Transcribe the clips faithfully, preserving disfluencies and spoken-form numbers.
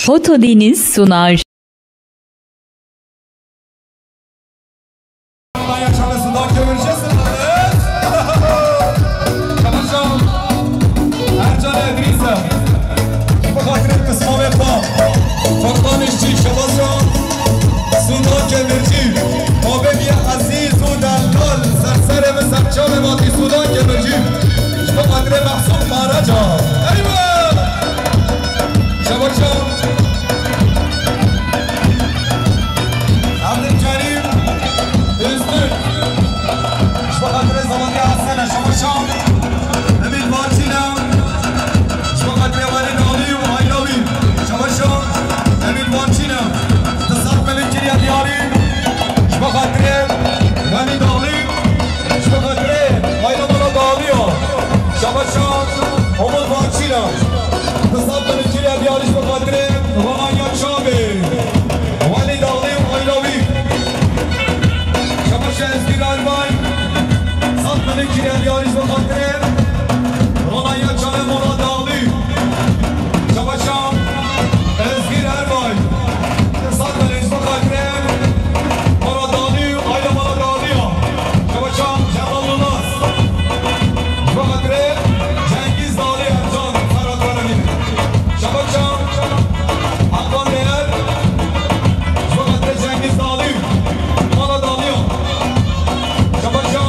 Fotodeniz sunar. Ercan Edrîse, bi xatirê pismamê xwe, Furkan Îşçî, şebaşa Sûdan Kemircî, mabêdî ezîz û delal, serserê min, serçavê matî Sûdan Kemircî, ji bo xatirê Mehsûd Karaca. Eywe! Şebaşa Abdülkerim Öztürk. Ji bo xatirê Zemanî Hesen e, şebaşa Emîn Barçîn e. Ji bo xatirê Welîd Alî û aîla wî, şebaşa Emîn Barçîn e. Di sed milî kiriye diyarî. Ji bo xatirê Welîd Alî. Ji bo xatirê aîla mala Daliya, şebaşa Umut Barçîn e. Di sed milî kiriye diyarî ji bo xatirê Ronanya Çavê. Welîd Alî û aîla wî. Şebaşa Ezgîr Erbay. Sed milî kiriye diyarî ji bo xatirê Ronanya Çavê mala Daliya. Şebaşa Ezgîr Erbay. Sed milî ji bo xatirê mala Daliya, aîla mala Daliya. Şebaşa Cemal Yilmaz. Ji bo xatirê Cengîz Dalî, Ercan Ferhat Karabî. Şebaşa Hakan Değer. Ji bo xatirê Cengîz Dalî, mala Daliya. Şebaşa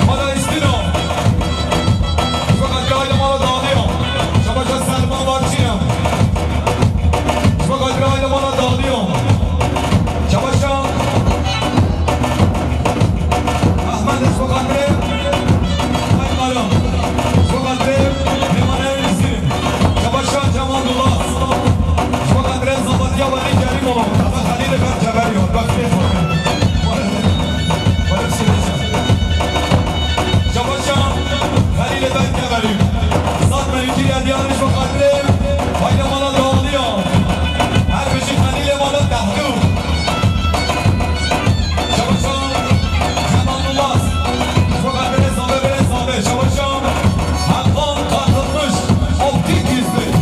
mala Îstîna. Ji bo xatirê aîla mala Daliya. Şebaşa Selma Barçîna. Ji bo xatirê aîla mala Daliya. Şebaşa Ahmed, ji bo xatirê Aykara. Ji bo xatirê mêvanê Nizîrê. Şebaşa Cemal Dulaz. Ji bo xatirê Zabatiya Welî Kerîmova. Ev Xelîlê Ber Ceberî ya. Bextê xwe. Şebaşa Xelîlê Ber Ceberî. Sed milî kiriye diyarî ji bo xatirê aîla mala Daliya. Her bijî Xelîlê mala Dehdû. Şebaşa Cemal Yilmaz. Ji bo xatirê Zabê Birê Zabê. Şebaşa Hakan Katılmış. Optik yüzlük.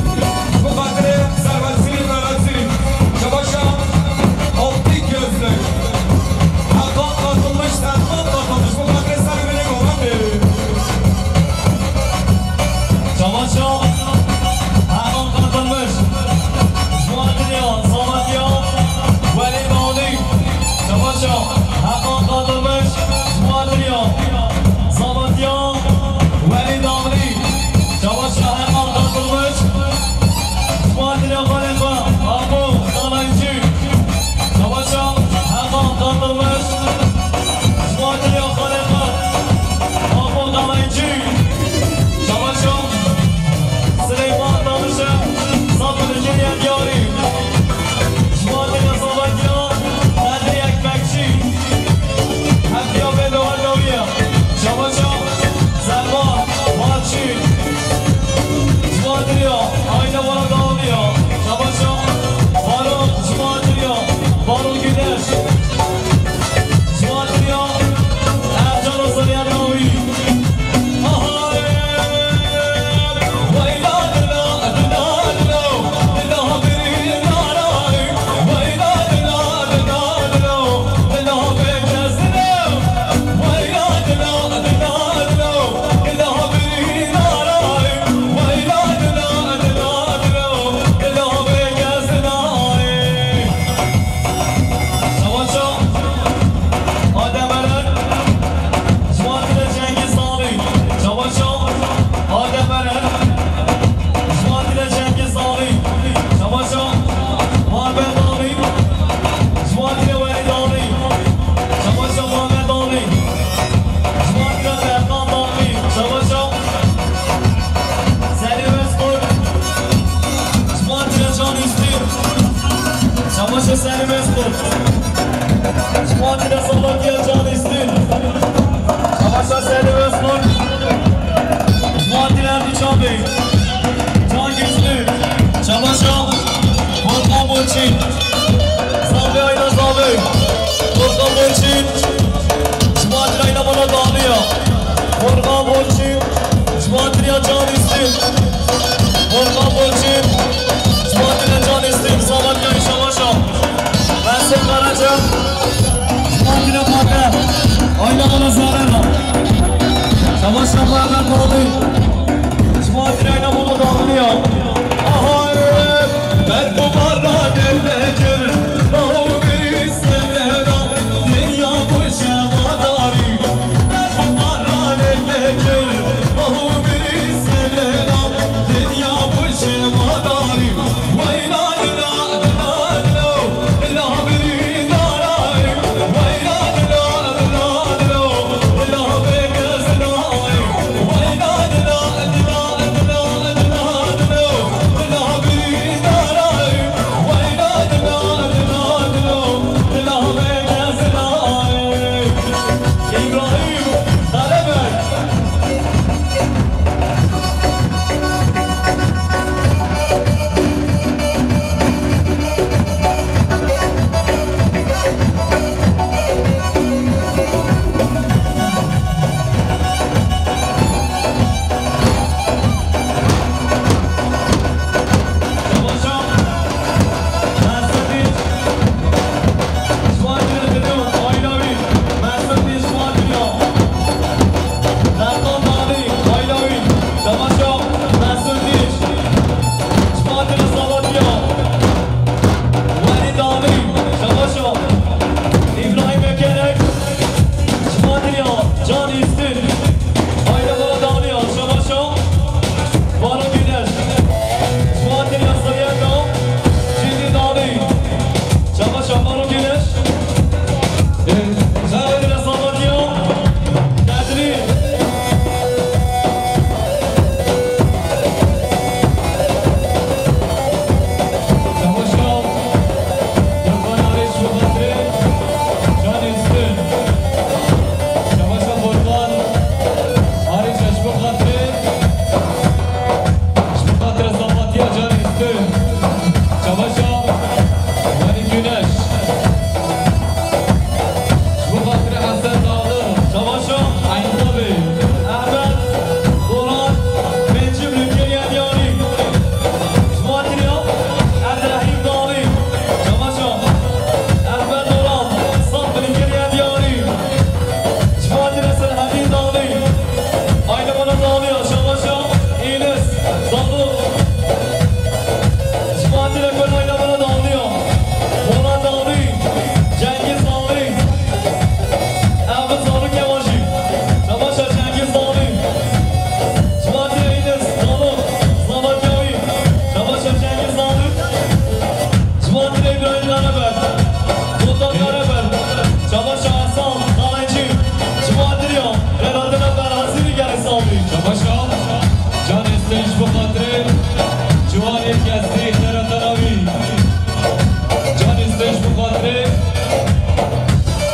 Ji bo xatirê Servet Sirî, Mehmet Sirî. Şebaşa Optik yüzlük. Hakan Katılmış, Serkan Katılmış. Ji bo xatirê serê min ê govendê. Şebaşa Hakan Katılmış. Ji bo xatirê Zabatiya Welî Daliya. Şebaşa Hakan Katılmış. Ji bo xatirê Zabatiya Welî Daliya. Şebaşa Hakan Katılmış. Ji bo xatirê xalê xwe, Apo Kalaycî. Şebaşa Hakan Katılmış. Ji bo xatirê xalê xwe, Apo Kalaycî. Şebaşa Silêman Damişe, sed milî kiriye diyarî. Ji bo xatirê Zavetiya Bedrî Ekmekçî. Hetiya vê dewar dawiye. Şebaşa Selma Barçî. Ji bo xatirê aîla mala Daliya. Şebaşa Baron, ji bo xatirê Baron Güneş. Ji bo xatirê Ercan Ozanyan Dawî. Savaşa Adem Eren. Ji bo xatirê Cengîz Dalî. Şebaşa Adem Eren. Ji bo xatirê Cengîz Dalî. Şebaşa Muhammed Dalî. Ji bo xatirê Welî Dalî. Şebaşa Muhammed Dalî. Ji bo xatirê Serkan Dalî. Şebaşa Selim Özkurt. Ji bo xatirê Can Üstün. Şebaşa Selim Özkurt. Ji bo xatirê Zavetiya Can Üstün. Şebaşa Selim Özkurt. Ji bo xatirê Erdî Çavê. Can Güçlü. Şebaşa Volkan Burçin. Zavê, aîla Zavê. Volkan Burçin. Ji bo xatirê aîla mala Daliya. Volkan Burçin. Ji bo xatirê Can Üstün. Volkan Burçin. Şabaş Şabaş Erkan Kobi. Şima dirayna bunu dağılıyor. Aha, evet. Berk û baran ellekir, bahu bir senera, dinya bu şemadarî. Berk û baran ellekir, bahu bir senera, dinya bu şemadarî. Şabaş o. Welî Dalî, şabaş o. Îbrahîm Yekenek, şima diriya, Can Îstin. Haydi bana Dalî ya, şabaş o. Baro Güneş, şima diriya Sarıyaka, Cîdî Dalî. Şabaş o, Baro Güneş. Ee, şabaş o, Salvatio. Kadri. Şabaş o. Kurban Arîç, ji bo xatirê Can Îstin. Şabaş o Kurban Arîç, ji bo xatirê, ji bo xatirê Salvatî ya Can Îstin. Şabaş o Welî Güneş. Ji bo xatirê Hesen Dağlı. Şabaş o. Eyntabê. Ehmed Boran, pêncî Bilîkeriya Diyarî. Ji bo xatirê Ebdurehîm Dalî. Şabaş o. Ehmed Boran, sed Bilîkeriya Diyarî. Ji bo xatirê Serhedîn Dalî. Aile bana Dalî ya, şabaş o. Enes Zado. Ji bo xatirê ku aile bana Dalî ya. Boran Dalî. Cengiz Dalî. Ev Zado Kevaşî. Şabaş o Cengiz Dalî. Ji bo xatirê Enes Zado. Zado Kewî. Şabaş o Cengiz Dalî. Ji bo xatirê Îbrahîm Karaber, Sultan Karaber, Şabaş o Hasan Kalencî, ji bo xatirê ya, Ferhatîna Ferhasî gelî Samî. Şabaş o Can Îstin ji bo xatirê ciwanê kestî Ferhatana wî. Can Îstin ji bo xatirê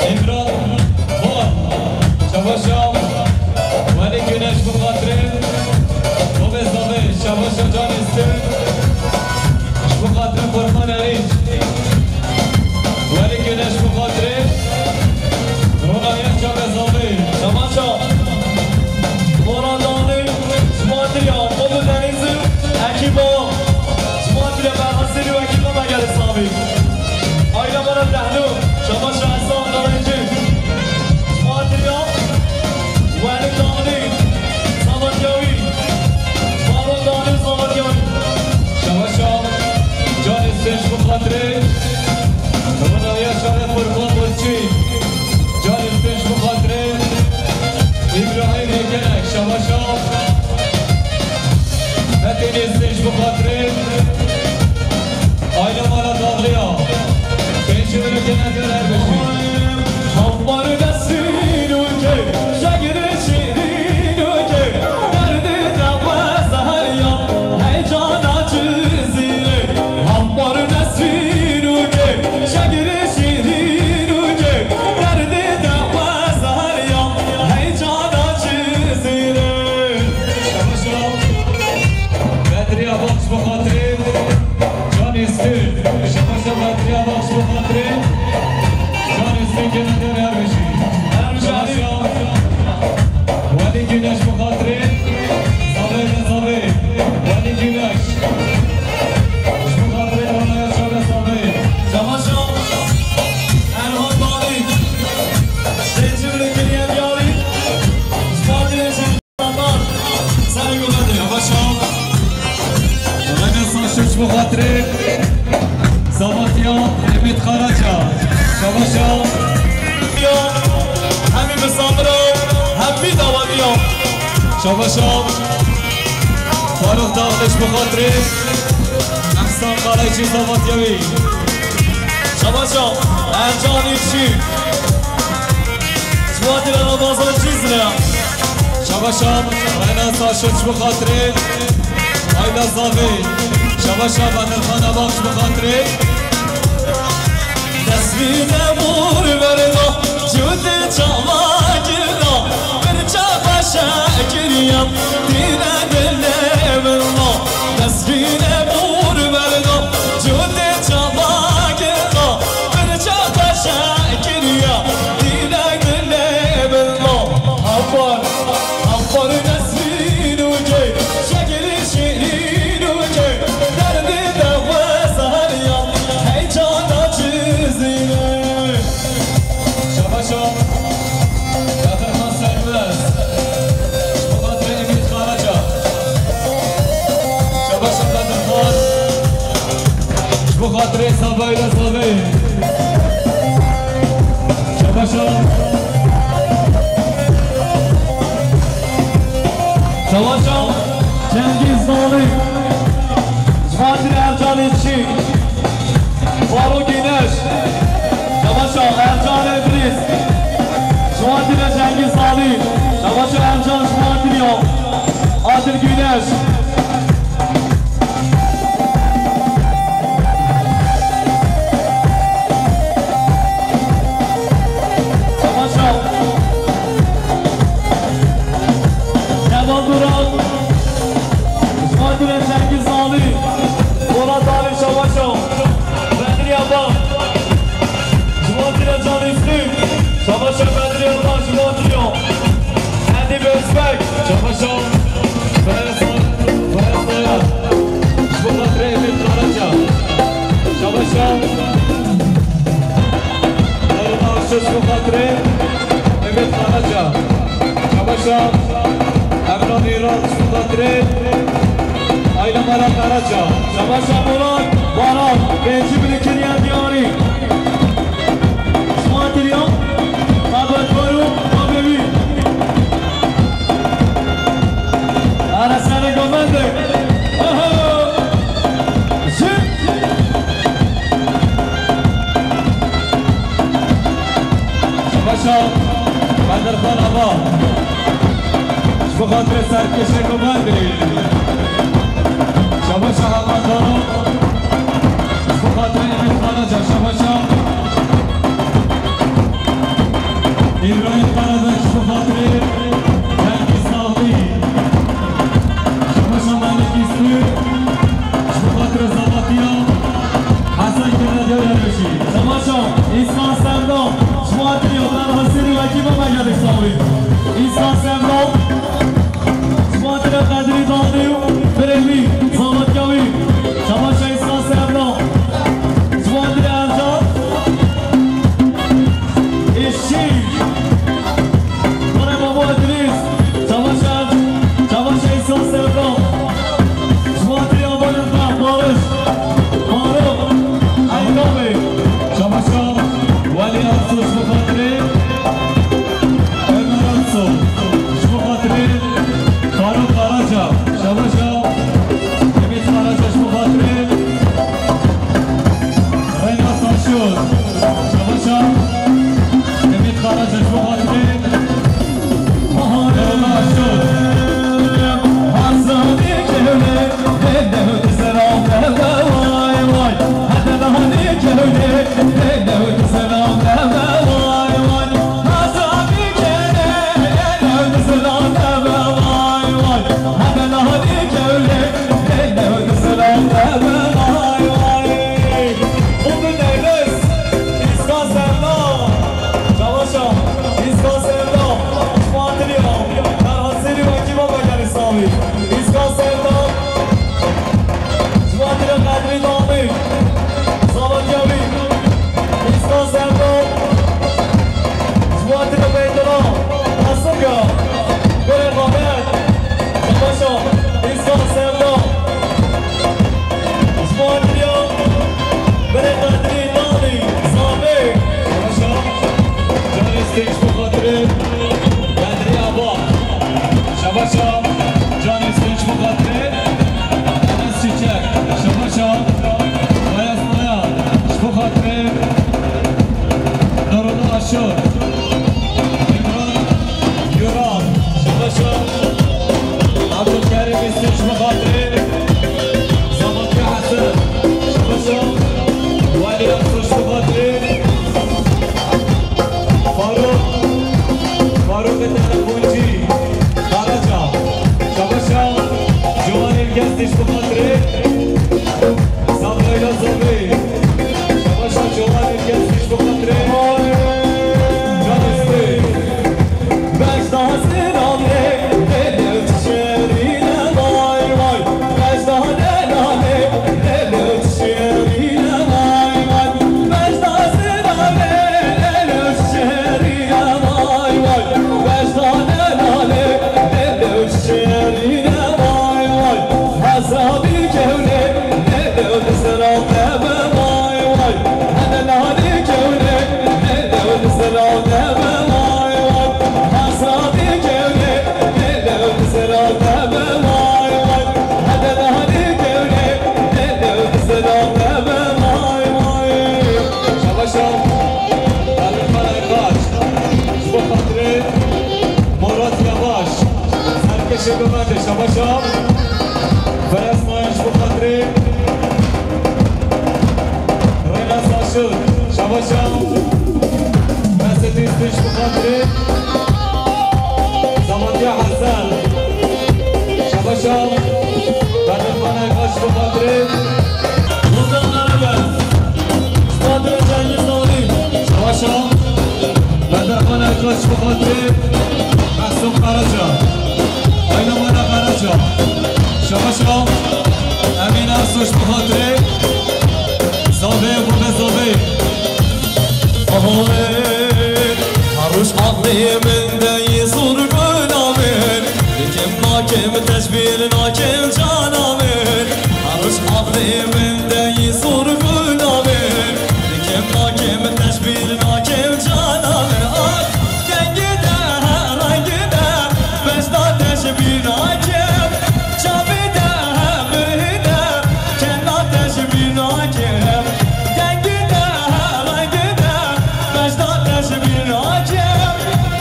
Îmran Van. Şabaş o Welî Güneş ji bo xatirê Bobê Zavê. Şabaş o Can Îstin. Ji bo xatirê Qurban Erîç. Welî Güneş ji bo xatirê Ronaya Çavê Zavê. Şabaş o. Boran Dalî, ji bo xatirê Yakup Denîz û ekiba. Ji bo xatirê Ferhasî û ekiba me gelî Samî. Aile bana Dehlo, şabaş o Hasan Kalencî. Ji bo xatirê Welî Dalî, Samet Yawî. Baron Dalî, Samet Yawî. Şabaş o Can Îstin ji bo xatirê Ronaya Çavê Furkan Burçî. Can Îstin ji bo xatirê Îbrahîm Yekenek. Şabaş o. Metin Îstin ji bo xatirê aile mala Dağlıya. Pêncî Bilîkeriya Diyarî her bijî. Hembar Nesrîn û kê, şegirê şîrîn û kê, derdê dewe zeheriya, heycana Cizîrê. Hembar Nesrîn û kê, şegirê şîrîn û kê, derdê dewe zeheriya, heycana Cizîrê. Şabaş o. Bedriya Bak ji bo xatirê Can Îstin. Şabaş o Bedriya Bak ji bo xatirê Can Îstin, kêneke her bijî. Şabaş o Welî Güneş ji bo xatirê Zavê Zavê. Welî Güneş. Ji bo xatirê Ronaya Çavê Zavê. Şabaş o Erhan Dalî. Pêncî Bilîkeriya Diyarî. Xatirê Zavatiya Emîd Karaca. Şabaşa. Hemî misamira, hemî davatiya. Şabaşa. Faruk Dağlı ji bo xatirê Ehsan Karaca Zavatiya wî. Şabaşa. Ercan Îşî. Ji bo xatirê Ramazan Cizre. Şabaşa, Reyna Saşo ji bo xatirê Ayla Zavê. Şabaşa, Bedirxan Abak ji bo xatirê. Destbîne bûr verda, cûdê çava girda, birça paşa kiriya, dîne dilê birda. Destbîne bûr verda, cûdê çava girda, birça paşa kiriya, dîne dilê birda. Hapar, hapar nesrîn û kê, şekilî şîrîn û kê, derdî de xwezariya, heycana çizîne. Şabaşa, Bedirxan Serbest. Ji bo xatirê Emîd Karaca. Şabaşa Bedirxan. Ji bo xatirê Sabayla Zavê. Şabaşa. Şabaşa Cengiz Dağlı. Ji bo xatirê Ercan Çî. Faruk Güneş. Şabaşa Ercan Edris. Ji bo xatirê Cengiz Dağlı. Şabaşa Ercan ji bo xatirê Adil Güneş. Şabaşa. Kemal Duran. Ji bo xatirê Cengiz Dağlı. Polat Dağlı, şabaşa. Bedriye Bak. Ji bo xatirê Can Üstün. Şabaşa Bedriye Bak, ji bo xatirê Edip Özbek. Şabaşa. Ferhat Sayar. Ji bo xatirê Emîd Karaca. Şabaşa. Ferhat Akşa ji bo xatirê Emîd Karaca. Şabaşa. Emran Îran ji bo xatirê Ayla Mara Karaca. Şabaşa Murat Baran. Pêncî bin kiriye diyarî. Ji bo xatirê Qebekor û babê wî. Ara serê govendê. Aha! Jî. Şabaşa Bedirxan Ava. Ji bo xatirê serkêşê govendê. Şabaşa Heman Dano. Ji bo xatirê Emîd Karaca, şabaşa. Îbrahîm Karabek, ji bo xatirê Cengiz Dağlî. Şabaşa Melik Îstûr, ji bo xatirê Zavatiya Hesen Kennedy Erbeşî. Şabaşa Îskan Sevdam, ji bo xatirê Otan Hesênî wekî me megedik sawî. Îskan Sevdam, ji bo xatirê Qedrî Dağlî û Şabaşa, Elif Melek Xaç, ji bo xatirê Murat Yavaş, serkêşê bimende, şabaşa. Feres Nayan ji bo xatirê Rênas Aşık, şabaşa. Mesut Üstün ji bo xatirê Samatya Hasan, şabaşa. Bedirxan Ayxaç ji bo xatirê Sultan Erebe, ji bo xatirê Cengiz Dawî, şabaşa. Bedirxan Ayxaç ji bo xatirê Mehsûm Karaca. Ayna Mara Karaca. Şabaşa. Emîn Ersoç bi xatirê Zavê xwe be zavê. Ahoy, her roj aqlê min de yê zor gula min. Dikim nakim tecbîr nakim cana min. Her roj aqlê min de yê zor gula min. Dikim nakim tecbîr nakim cana min. Ah! Dengê de, rengê de, bejna te ji bîr nakim. Çavê de, birhê de, kena te ji bîr nakim. Dengê de, rengê de, bejna te ji bîr nakim.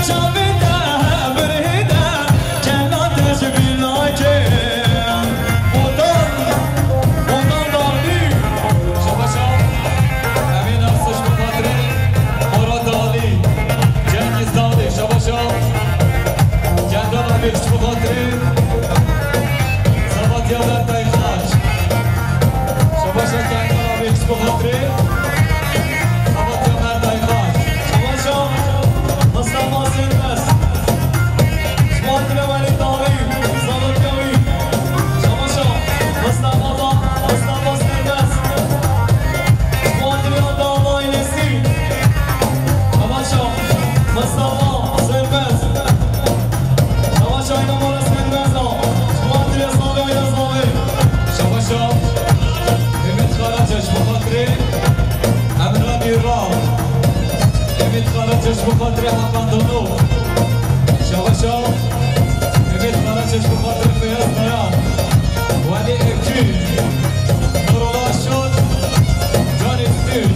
Çavê de, birhê de, kena te ji bîr nakim. Botan, Botan Dawlî, şabaşa. Emîn Ersoç bi xatirê Murat Dawlî, Cengiz Dawlî, şabaşa. Kendal Amîk ji bo xatirê Sabatya Bertay Xaç. Şabaşa Kendal Amîk ji bo xatirê Sabatya Bertay Xaç. Şabaşa Mustafa Sönmez. Ji bo xatirê Welîd Dawî, Sabatya wî. Şabaşa Mustafa Da-, Mustafa Sönmez. Ji bo xatirê Dawî Nesî. Şabaşa Mustafa Sönmez. Şabaşa Ayna Mora Sönmez a. Ji bo xatirê Zavê, Ayna Zavê. Şabaşa Ümit Karaca ji bo xatirê Emre Mîra. Ümit Karaca ji bo xatirê Hakan Dano. Şabaşa Ümit Karaca ji bo xatirê Feyyaz Nayan. Welî Ekî. Nurullah Şot. Can Üstün.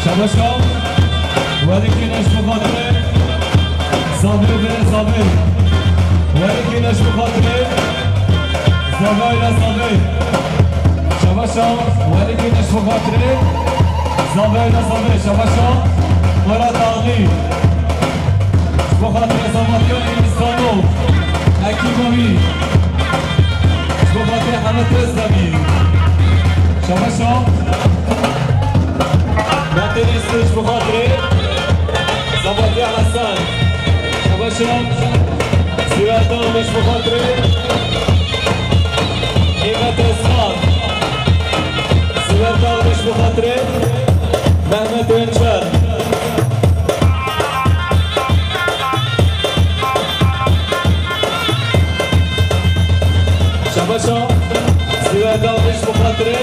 Şabaşa. Welî Güneş bi xatirê Zavê ve Zavê. Welî Güneş bi xatirê Zavê ile Zavê. Şabaşa. Welî Güneş bi xatirê Zavê ile Zavê. Şabaşa. Murat Dağlı. Ji bo xatirê Samatya Elîstanov, Hekîm Amî. Ji bo xatirê Hemed Özdemîr. Şabaşa. Metin Îsli ji bo xatirê Samatya Hesen. Şabaşa. Sîver Dağlı ji bo xatirê Hêmet Özkan. Sîver Dağlı ji bo xatirê Mehmet Önçer. Şabaşa, Sîver Dawî ji bo xatirê,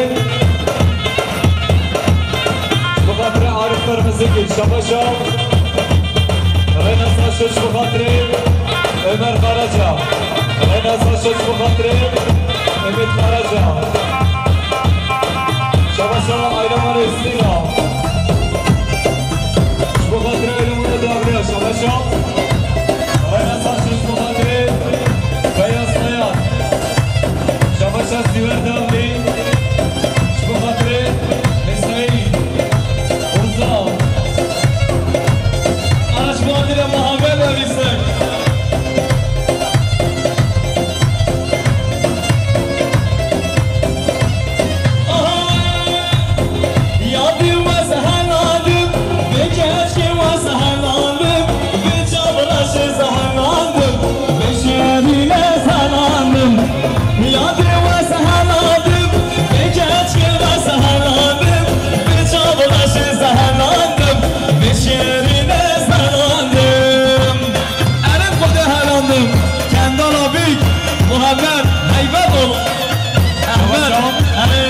ji bo xatirê Arif Qirmizigil. Şabaşa, Rênas Aşo ji bo xatirê Ömer Karaca. Ji bo xatirê Emîd Karaca. Şabaşa aîlema Rêsîna. Ji bo xatirê aîlema Dawliya. Şabaşa. Rayna Saçlı ji bo xatirê Beyaz Hayat. Şabaşa Zîwer Dawlî. Ji bo xatirê Hüseyin. Ozal. Ana ji bo xatirê Muhammed Evîsek. Yadî wes helalim, vê keşkê wes helalim, vê çavraşê zehelalim, vê şêrînê zehelalim. Yadî wes helalim, vê keşkê wes helalim, vê çavraşê zehelalim, vê şêrînê zehelalim. Erê Xwedê helandim. Kendala Bîk, Muhammed, Heybet ol. Ehmed, Şabaşo. Erê.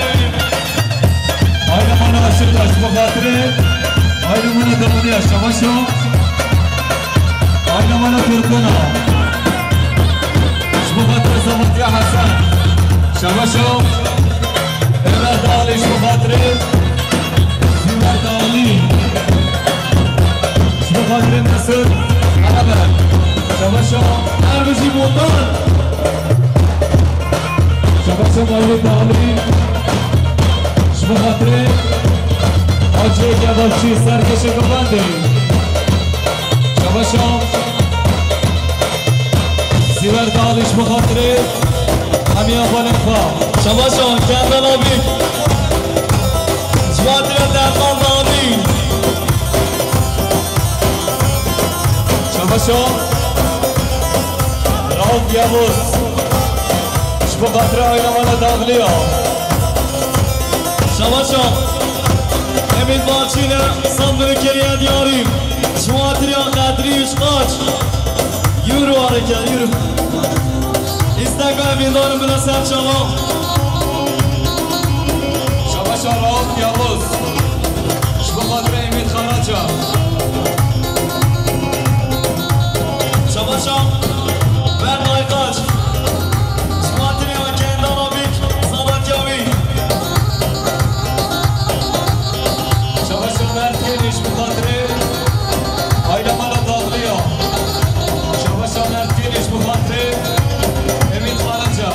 Aîlema Aşık, ji bo xatirê aîlema Dawliya. Şabaşo. Aîlema Turkuna. Ji bo xatirê Sametya Hesen. Şabaşo. Êra Dawlî, ji bo xatirê Zîwer Dawlî. Ji bo xatirê Mesut Erebe. Şabaşo. Her bijî Botan. Şabaşo Meyvê Dawlî. Ji bo xatirê Haciyê Kebapçî, serkêşê Govendê. Şabaşo. Zîwer Dawlî ji bo xatirê hemiya xwelên xwe. Şabaşo, Kendala Bîk. Ji bo xatirê Derman Dawlî. Şabaşo. Rauf Yavuz. Ji bo xatirê aîlema Dawliya. Şabaşo. Emîd Balçîne, Sandrî Keriye Diyarî. Ji bo xatirê Qedrî Uşqaç. Yûro hareket, yûro. Îsteka hevîndarim bila ser çava. Şabaşa Rauf Yavuz. Ji bo xatirê Emîd Karaca. Şabaşa Bernay Kaç. Ji bo xatirê Kendala Bîk, Sametya wî. Şabaşa Mert Kêlî ji bo xatirê aîlema Dawliya. Şabaşa Mert Kêlî ji bo xatirê Emîd Karaca.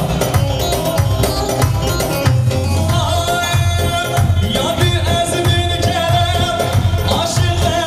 Yadî ez bin kerem, aşiqê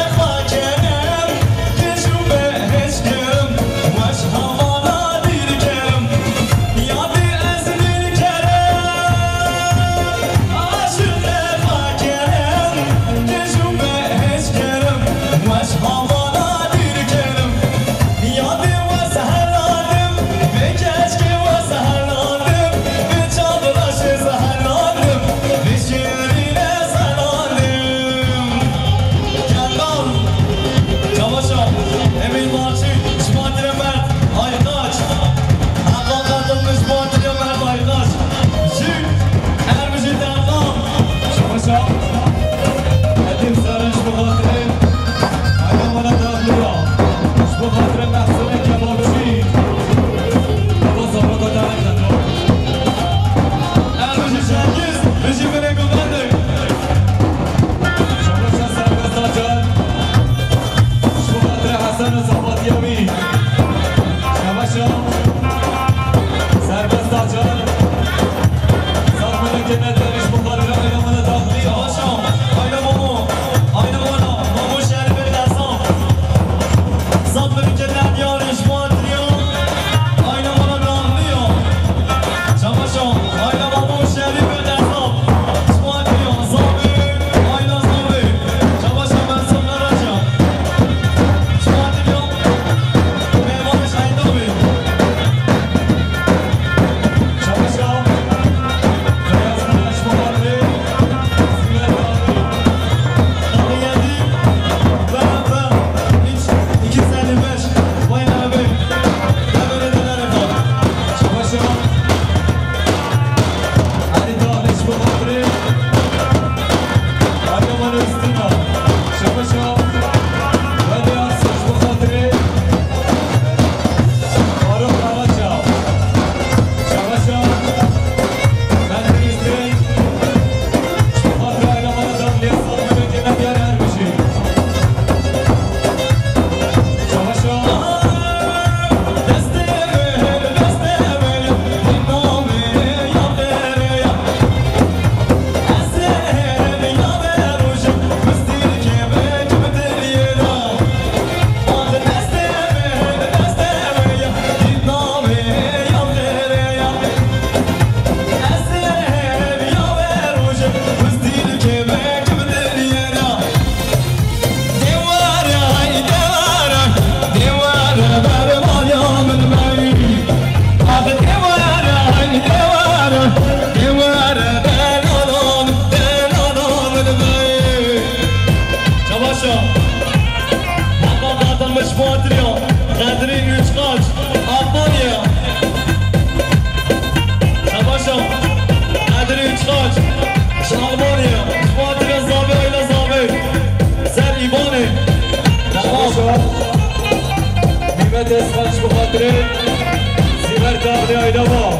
Devam.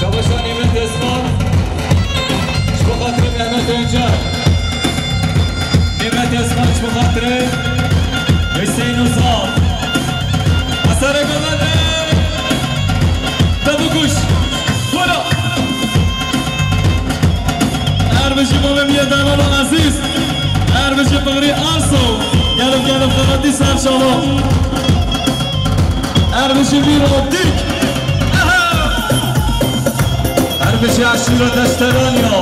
Şabaşa Nimet Esman. Ji bo xatirê Mehmet Öncer. Nimet Esman ji bo xatirê Hüseyin Uzal. Hasara Galadre. Te bikuş. Bora. Erbijî Mame Miye Delal Aziz. Erbijî Bixrî Arso. Gelin gelin Xelatî Serşalo. Erbijî Mîro Dîk. Erbijî Aşîra Deşteraniya.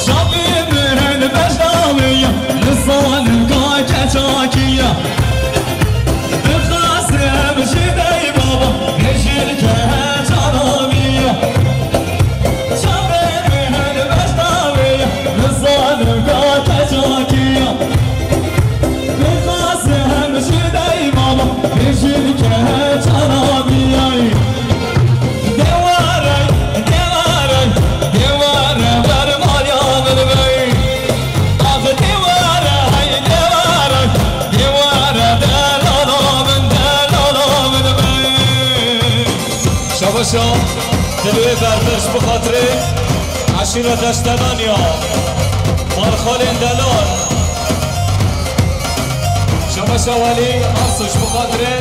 Çavê min beşdawê ya, nizanim ka keçakî ya. Dixwazim ji dey baba, bêjin ke çanamî ya. Çavê min beşdawê ya, nizanim ka keçakî ya. Dixwazim ji dey baba, bêjin ke çanamî ya. Deware, deware, deware ber maliya min bey. Ax deware, hey deware, deware delala min, delala min bey. Şabaşa, dilê berber ji bo xatirê eşîra Deştenaniya, Marxalên Delal. Şabaşa Welî Arso ji bo xatirê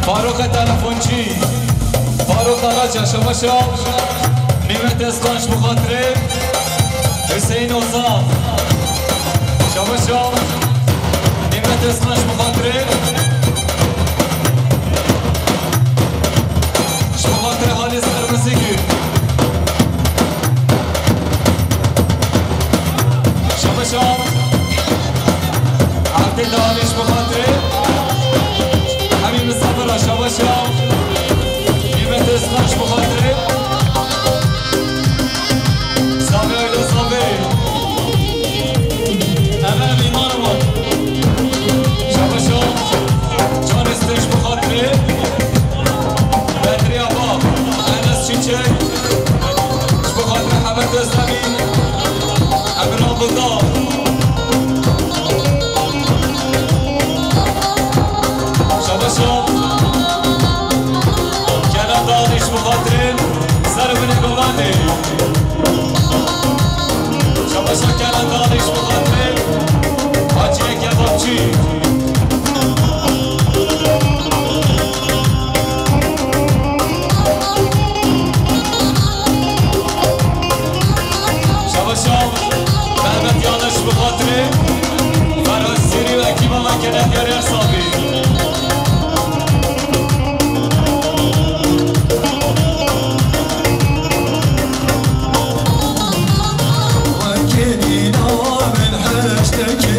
Faroqê Telefoncî, Faroq Karaca, şabaşa Nimet Eskan ji bo xatirê Hüseyin Ozan, şabaşa Nimet Eskan ji bo xatirê, ji bo xatirê Halî Sermizîgî. Şabaşa. Artê Dawî ji bo xatirê Hemî Misafira, şabaşa. Nimet Eskan ji bo xatirê Sami Ayla Sami. Eve ev îmana wan. Şabaşa. Can Estek ji bo xatirê Bedriya Bab. Enes Çiçek. Ji bo xatirê Hemed Özdemir. Emir Abdullah. Şabaşa. Kenan Dağlı ji bo xatirê Serwinê Govandê. Şabaşa Kenan Dağlı ji bo xatirê Haciyê Kebapçî. Şabaşa Mehmet Yanlış bi xatirê Ferhat Sêrî û ekîba me kene diyarê Ersabî. Wekî nîna min heştekê.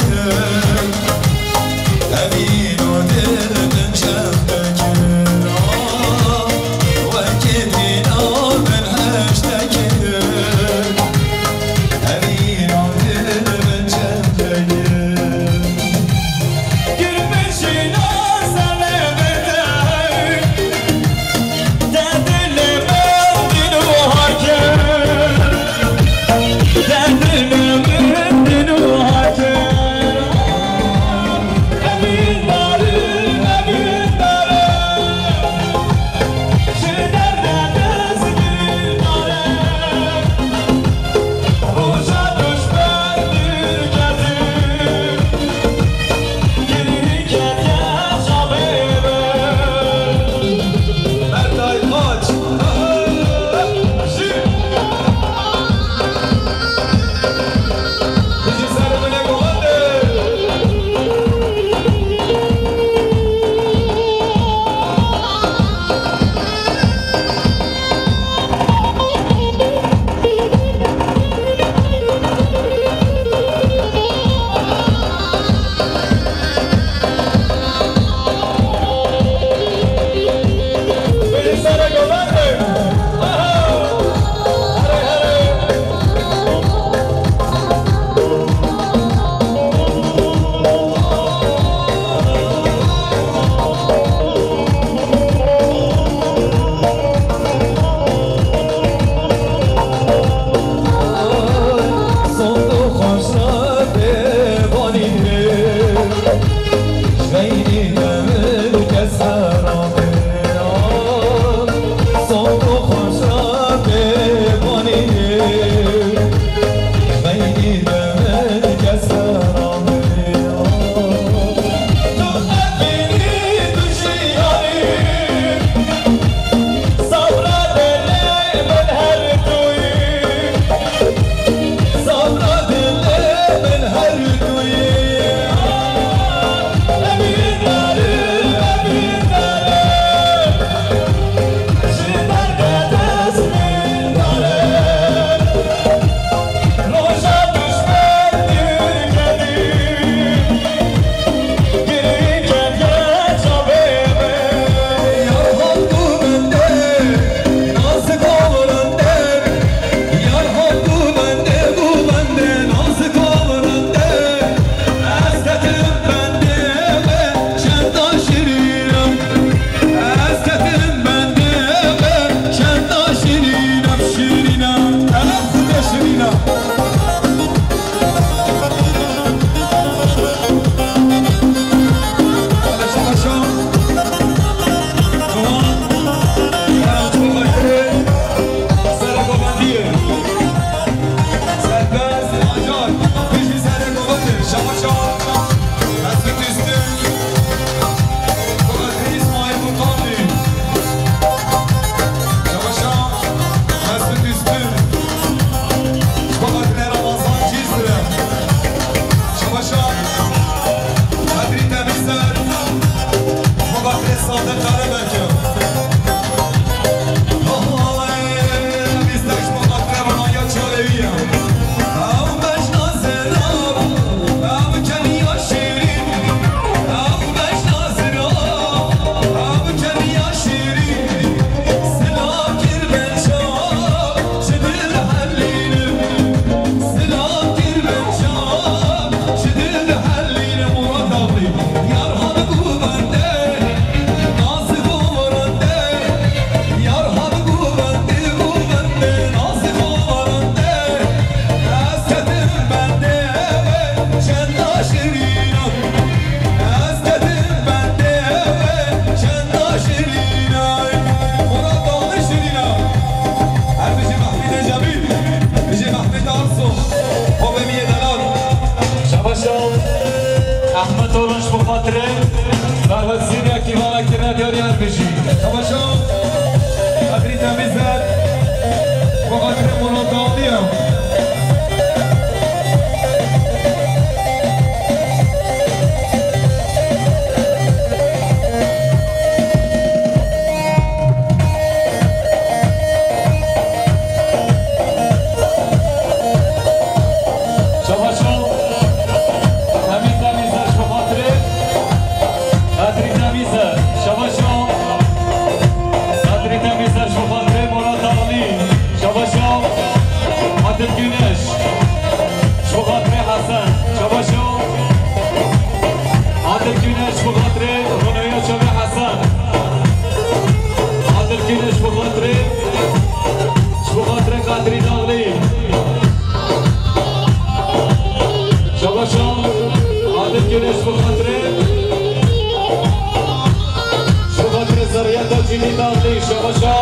Şînî Dağlî, şabaşa.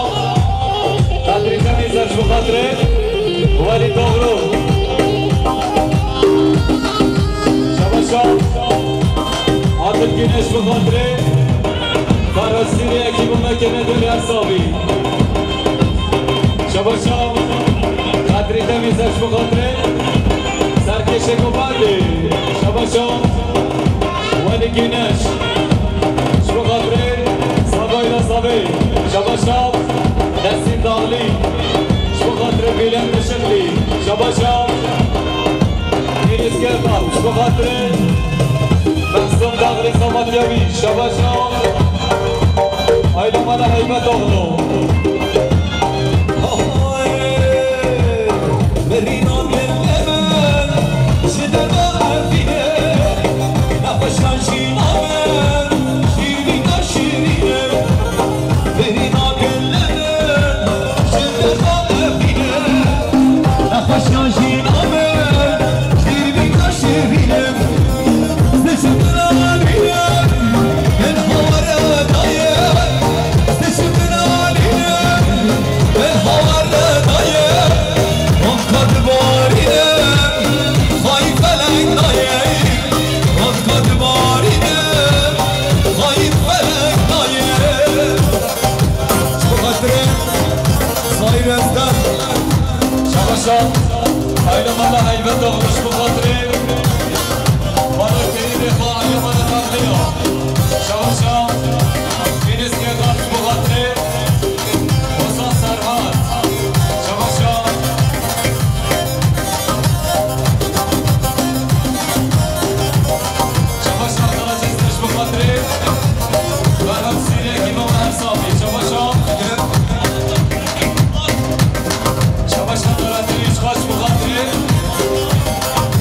Qedrî Temîzer ji bo xatirê Welî Doglu. Şabaşa. Adil Güneş ji bo xatirê Karasîrê ekîbû me kene dê Ersabî. Şabaşa. Qedrî Temîzer ji bo xatirê Serkêşê Kovandê. Şabaşa. Welî Güneş. Ji bo xatirê Sabayla Sabê. Şabaşa. Nesîm Dağlî. Ji bo xatirê Bîlem Işıklı. Şabaşa. Deniz Gerdan. Ji bo xatirê Mehsûm Dağlî Samatyavî. Şabaşa. Ayla Mala Heybetoğlu. Verîna gelê min ji dema evîne, nexweşa jîna min şîrîna şîrîne. Verîna gelê min ji dema evîne, nexweşa jîna min şîrîna şîrîne. Şabaşa, Ayla Mala Heybetoğlu ji bo xatirê Mala Kerîmê xwe Ayla Mala Dağlî ya. Şabaşa, Deniz Gerdan ji bo xatirê Ozan Serhat. Şabaşa. Şabaşa Karaca Stres ji bo xatirê Berhem Sîrek, Îmam Ersabî. Şabaşa. Şabaşa Karaca Stres ji bo xatirê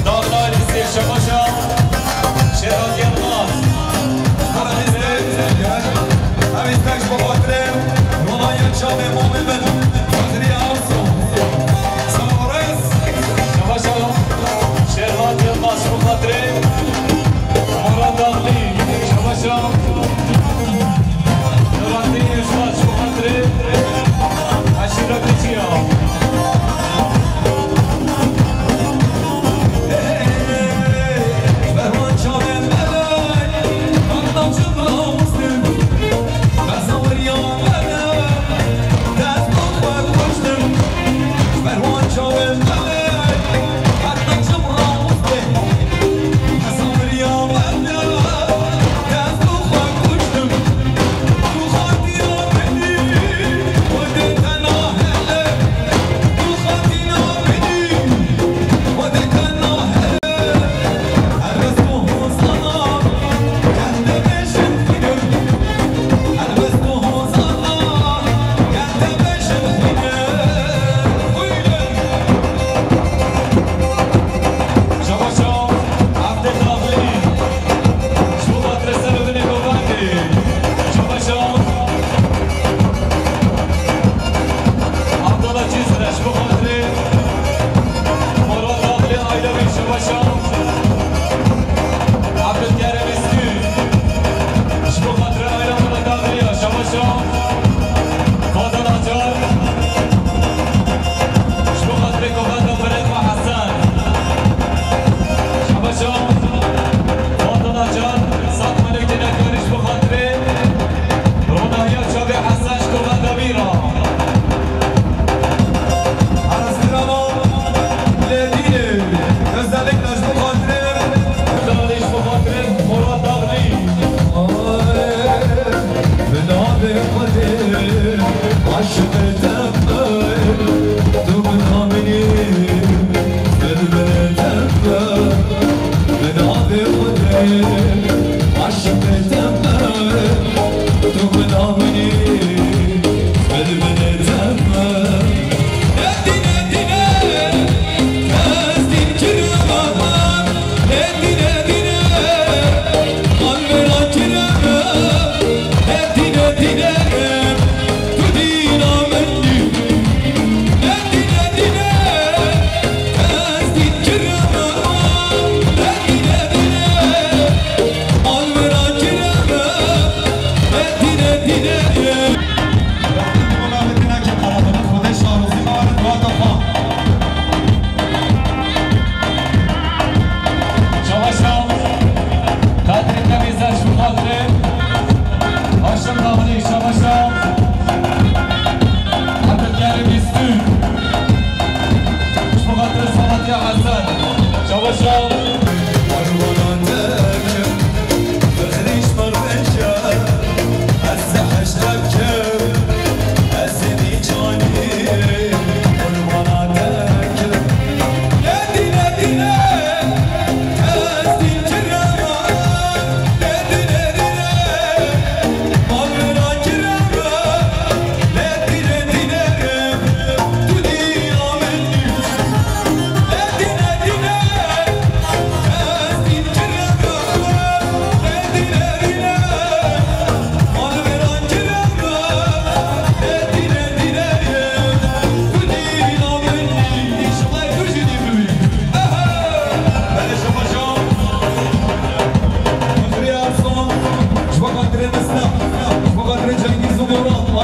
Dağla Lisê. Şabaşa Şerat Yılmaz. Ev îstek ji bo xatirê Ronaya Çavê Momin Bin Fazilî Arso. Sağ ol. Şabaşa Şerhat Yılmaz ji bo xatirê Murat Dağlî. Şabaşa Nurattin Yuşka ji bo xatirê Eşîra Keçiya. Abdullah Cizre, ji bo xatirê Murat Dağlı, aile wî, şabaşa. Abdülkerem Üstü, ji bo xatirê aile Murat Dağlı ya, şabaşa. Fadıl Acar, ji bo xatirê Kovanda Fred ve Hasan. Şabaşa. Fadıl Acar, Sat Melek Cenekari, ji bo xatirê Ronahiya çavê Hesen ji Kovanda Mîra. Arastirama Lêdînê, özellikle ji bo xatirê Dağlî, ji bo xatirê Murat Dağlî. Ay, bi navê Xwedê aşiqê te me, tu min aminî.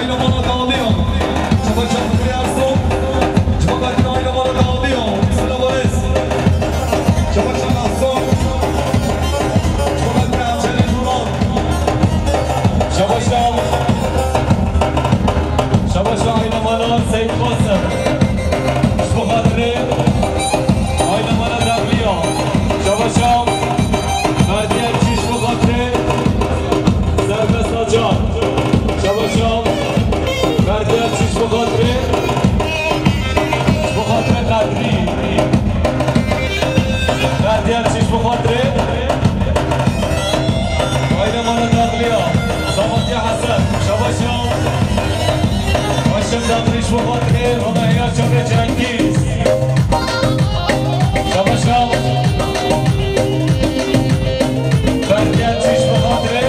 Aile Mala Dağlıya. Çabaşa Fikri Ersoy. Çabaşa Aile Mala Dağlıya. Bismillah Varis. Çabaşa Ersoy. Çabaşa Ersoy. Şabaşa, şabaşa Aile Mala Seyit Qasım. Ji bo xatirê Aile Mala Dağlıya. Şabaşa, Merdiye Çiş bo xatirê Serbest Acar. Şabaşa, Merdiye Çiş bo xatirê, bo xatirê Qedrî. Merdiye Çiş bo xatirê Aile Mala Dağlıya, Samatya Hasan, şabaşa. Haşim Dağlîş bo xatirê Ronahiya Çavê Cengiz. Şabaşa. Berdiye Çiş bo xatirê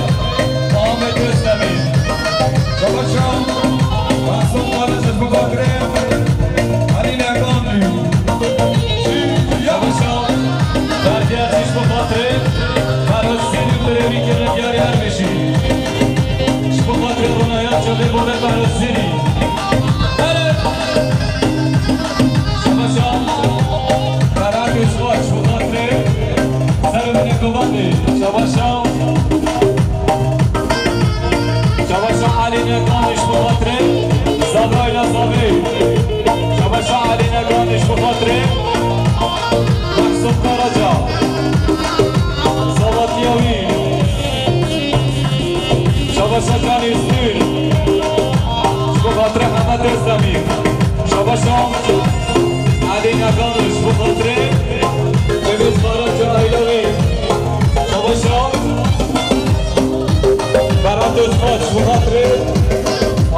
Ahmet Özdemir. Şabaşa. Mahsun Karaca bo xatirê Halil Erdoğanlı. Şabaşa. Berdiye Çiş bo xatirê Ferozînî birêvî kirine diyarî her beşî. Ji bo xatirê Ronaya Çavê Bolet Ferozînî. Hele! Şabaşa. Ferhat Özbaş, ji bo xatirê Serê Binê Kovandê. Şabaşa. Şabaşa Alî Nekan, ji bo xatirê Zavrayla Zavê. Şabaşa Alî Nekan, ji bo xatirê Mehsûd Karaca. Zavatiya wî. Şabaşa Kanî Stûr. Ji bo xatirê Hemed Özdemir. Şabaşa Alî Nekan, ji bo xatirê Cevdet Karaca aîla wî. Şabaşa Berat Özkoç, ji bo xatirê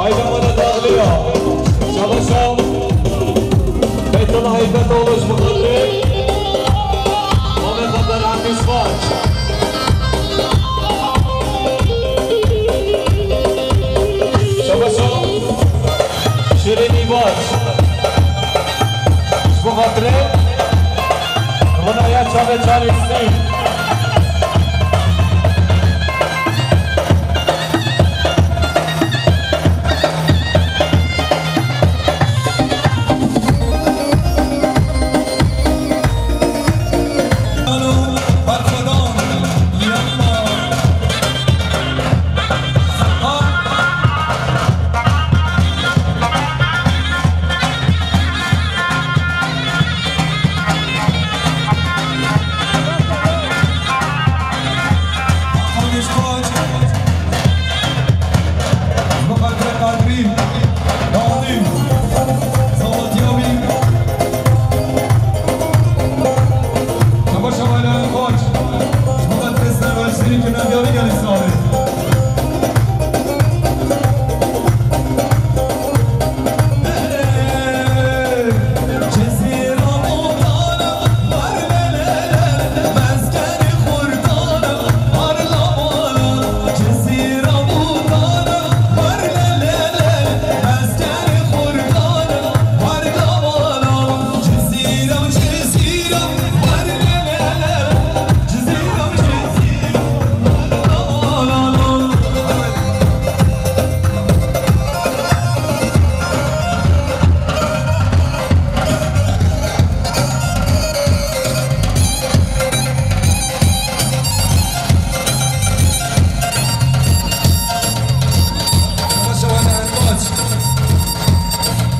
aîla me de daxiliya. Şabaşa Beytullah Heybetoğlu, ji bo xatirê Mehmet Hasan Akîşbaş. Şabaşa Şirin Îbaş. Ji bo xatirê Ronaya Çavê Çarê Sî.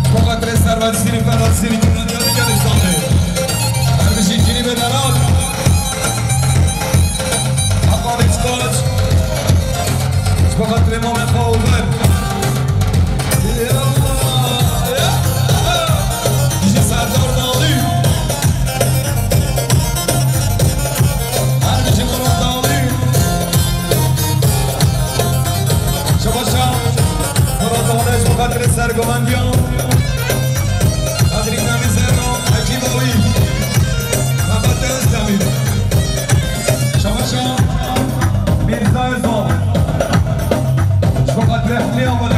Ji bo xatirê servetçînî, ferhatçînî, kînanî gelek sal e. Her bijî kînî bê deran. Heqanê Çiqaç. Ji bo xatirê mamê xwe û vir. Ya Allah, ya Allah. Dijî Serdar Dawî. Her bijî Murat Dawî. Şabaşa Murat Dawî ji bo xatirê sergovendiyan. Kadrî Demî Zero, Hekîm Awî, Mehmet Özdemir. Şabaşa Mîrza Özal. Ji bo xatirê hemî Amed